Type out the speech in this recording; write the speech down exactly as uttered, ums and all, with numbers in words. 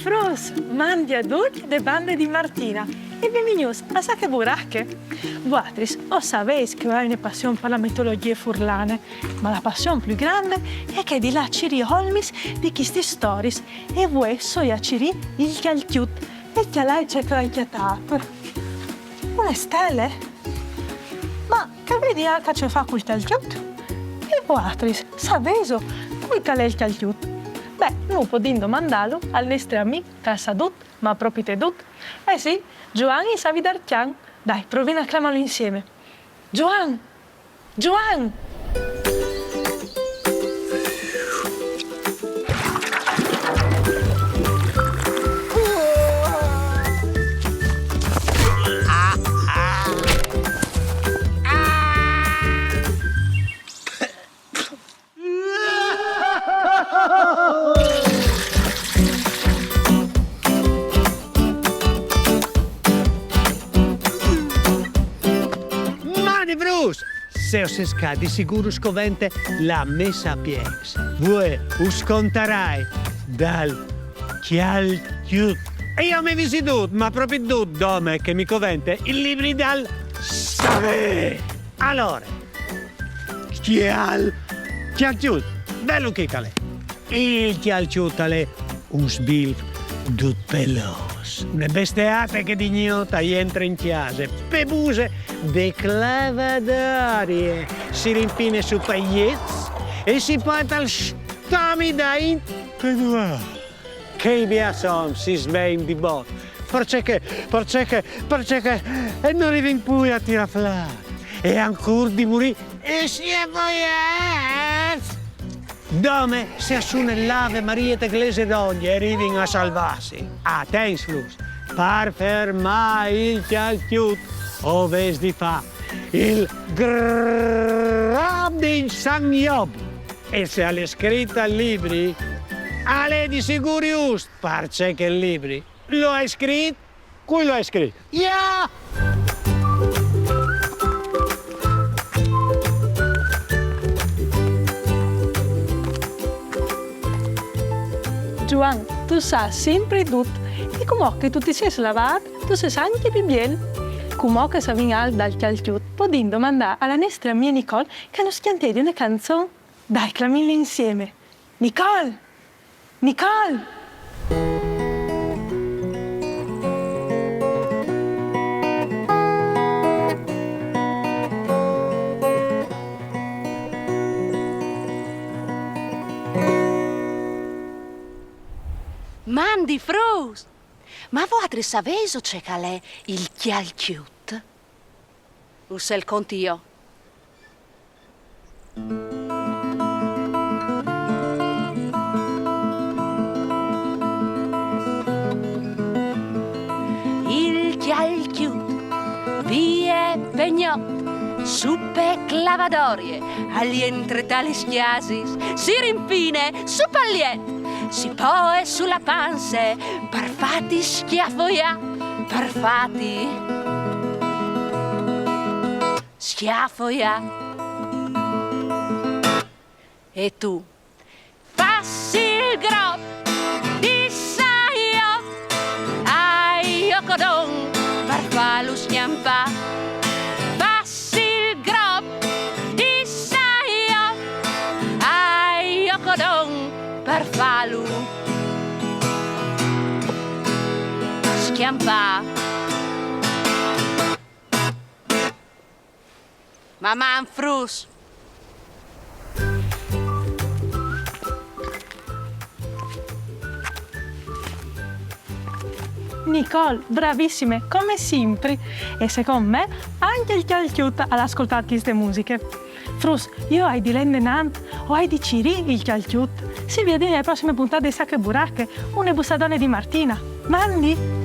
Fruts, mandi a ducj de bande di Martina e benvignûts a Sacheburache. Vuatris o savês che o ai une passion par la mitologjie furlane, ma la passion plui grande e je chê di lâ a cirî olmis di chestis storiis. E vuê o soi a cirî il cjalcjut. E cjalait ce che o ai cjatât. Une stele? Ma che vedi, Alca, ce o fâs cul cjalcjut? E vuatris, savêso cui che al è il cjalcjut? Beh, nô o podìn domandâlu al nestri amì, che al sa dut, ma propit dut. Eh sì, Joan, il savi d'Arcjan. Dai, provìn a clamâlu insiemi. Joan! Joan! Mandi fruts! Se o sês ca, di sigûr us covente la mê sapience. Vuê us contarai dal cjalcjut. E jo mi visi dut, ma propit dut, dome che mi covente il libri dal savê. Alore, cjal, cjalcjut, velu chi che al è. Il cjalcjut al è un sbilf dut pelôs. Une besteate che di gnot e jentre in cjase, pe buse de clavadore, si rimpine su pai jets e si puarte il stomi daint pe duar. Chei biaçons si svein di bot, parcè che, parcè che, parcè che, e no rivin plui a tirâ flât. E ancor di murî, e si è voiâts. Dome se a sune l'Ave Marie te glesie dongje e rivin a salvâsi. Atents fruts, par fermâ il cjalcjut o vês di fâ il grâf di San Job. E se al è scrit tal libri, al è di sigûr just, parcè che il libri lu à scrit, cui lu à scrit? Jo! Joan, tu sâs simpri dut. E cumò che tu ti sês lavât, tu sês ancje plui biel. Cumò che o savìn alc dal cjalcjut, o podìn domandâ a la nestre amie Nicole che nus cjantedi une canzon. Dai, clamìnle insiemi. Nicole! Nicole! Mandi fruts! Ma vuatris savêso ce che al è il cjalcjut? Us al conti jo. Il cjalcjut, vie pe gnot, su pe clavadorie, al jentre ta lis cjasis, si rimpine su pal jet, si poie su la panse, par fâti scjafoiâ, par fâti scjafoiâ. E tu? Fâs il grop di San Job, ai jo codon, par fâlu scjampâ. Fâs il grop di San Job, ai jo codon, par fâlu scjampâ. Maman, fruts! Nicole, bravissime, come simpri. E secont me, ancje il cjalcjut al à scoltât cheste musiche. Fruts, jo o ai di lâ indenant, o ai di cirî il cjalcjut. Si viodìn ae prossime puntade di Sacheburache, une bussadone di Martina. Mandi!